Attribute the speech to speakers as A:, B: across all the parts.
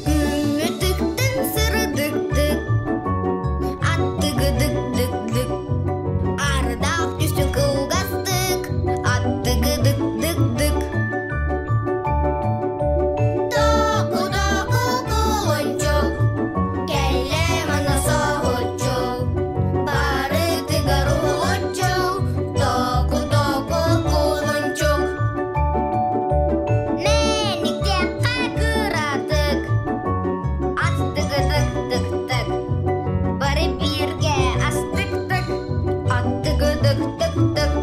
A: Күммүтүктэн сырдыктык, аттыгыдык-дык-дык, ардаах түсүн кылгастык, аттыгыдык-дык-дык. Току-току кулунчук, кэллэ манна соһуччу, барытыгар уһулуччу, току-току кулунчук. Мэниктэххэ кыратык, аттыгыдык-тык-тык, бары бииргэ астык-тык, аттыгыдык-тык-тык.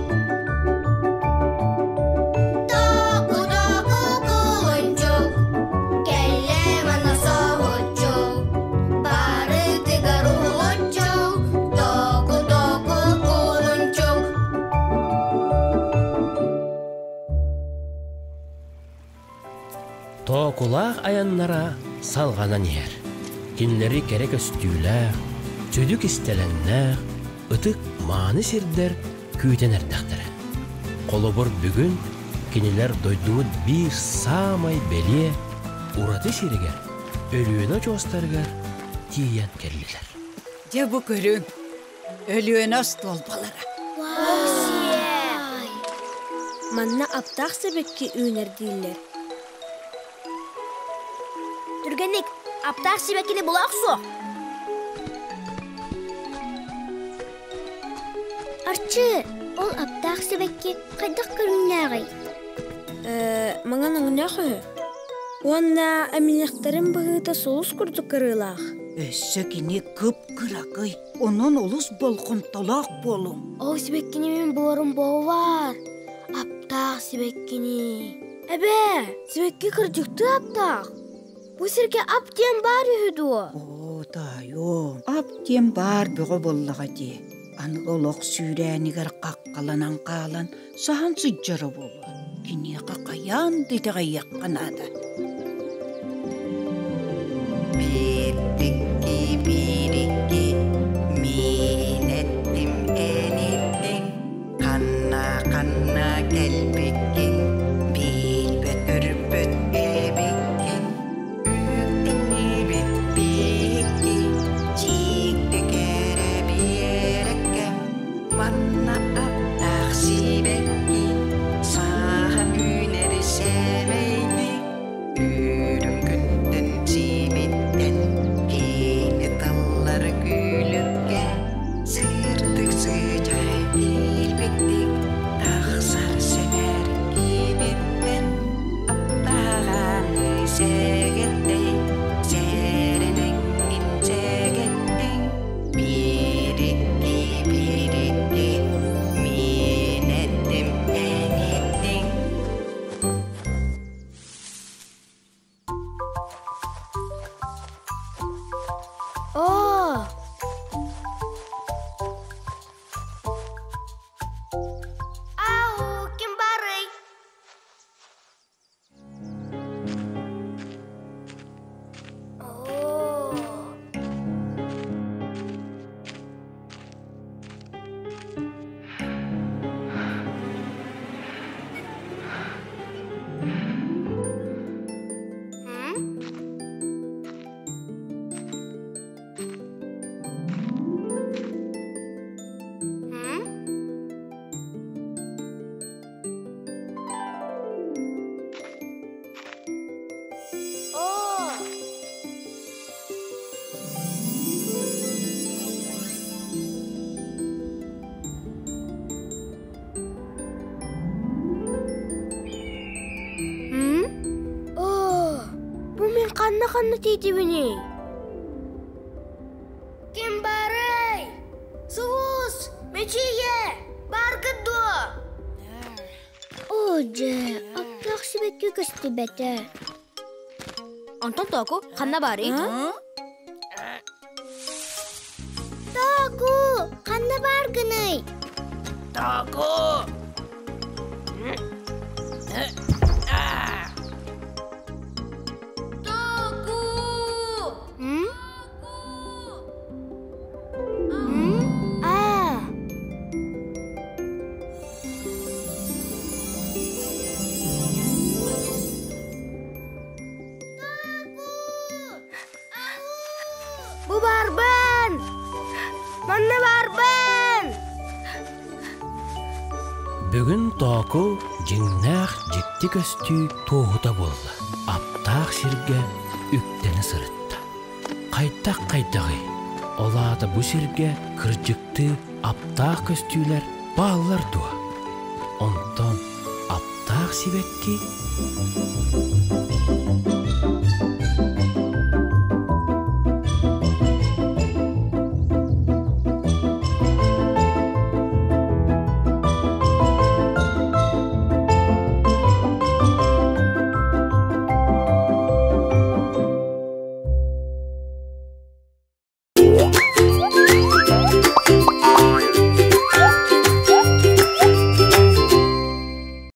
A: Току-току кулунчук, кэллэ манна соһуччу, барытыгар уһулуччу, току-току кулунчук.
B: Тоокулаах айаннара салҕанан иһэр. Кинилэри кэрэ көстүүлээх, сүдү кистэлэҥнээх, ытык мааны сирдэр күүтэн эрдэхтэрэ. Холобур, бүгүн кинилэр дойдубут биир саамай бэлиэ, ураты сиригэр, Өлүөнэ очуостарыгар тиийэн кэллилэр.
C: Дьэ бу көрүҥ, Өлүөнэ остуолбалара.
D: Манна аптаах сибэкки үүнэр дииллэр.
A: Түргэнник, аптаах сибэккини була охсуох.
D: Арчы, ол аптаах сибэкки хайдах көрүҥнээҕий? Э, маҥан өҥнөөх үһү. Уонна эминньэхтэрин быһыыта сулус курдук кырыылаах.
C: Өссө кини кып-кыракый, онон олус болҕомтолоох буолуҥ.
D: Ол сибэккини мин буорум буолар. Аптаах сибэккини. Эбээ, сибэкки кырдьыктыы аптаах. Бу сиргэ ап диэн баар үһү дуо?
C: Оо, таайоо, ап диэн баар бөҕө буоллаҕа дии. Аны олох сүүрээнигэр хаххаланан хаалан саһан сылдьара буолуо. Киниэхэ хайаан да итэҕэйиэххэ наада.
E: Биирдикки биирикки миин эттим эн иттиҥ Ханна-ханна кэлбиккин билбэт өрбөт эбиккин Үктэннибит биһикки чиикти кэрэ биэрэккэ Манна аптаах сибэкки сааһа үүнэр сэмэйдик Үрүҥ күнтэн симиттэн киэҥи таллар күлүккэ Сырдык сыдьаай киирбиттик тахсар сэмээр киимиттэн Аптааҕааны сэгэттэй сэрэнэҥҥин сэгэттиҥ Биирикки биирикки миин эттим эн иттиҥ
D: Оо!
A: Ау, ким барый? Оо. Оо, бу мин ханна-ханна тиийдибиний? Ким баарый? Сулус, Мичийэ, бааргыт дуо?
D: Оо дьэ, аптаах сибэкки көстүбэтэ.
A: Онтон Току ханна баарый?
D: Току, ханна бааргыный?
B: Току!
A: Току!
D: М? М? А.
B: Бүгүн Тооку дьиҥнээх дьикти көстүү туоһута буолла. Аптаах сиргэ үктэнэ сырытта. Хайдах-хайдаҕый? Ол аата бу сиргэ кырдьыктыы аптаах көстүүлэр бааллар дуо? Онтон аптаах сибэкки?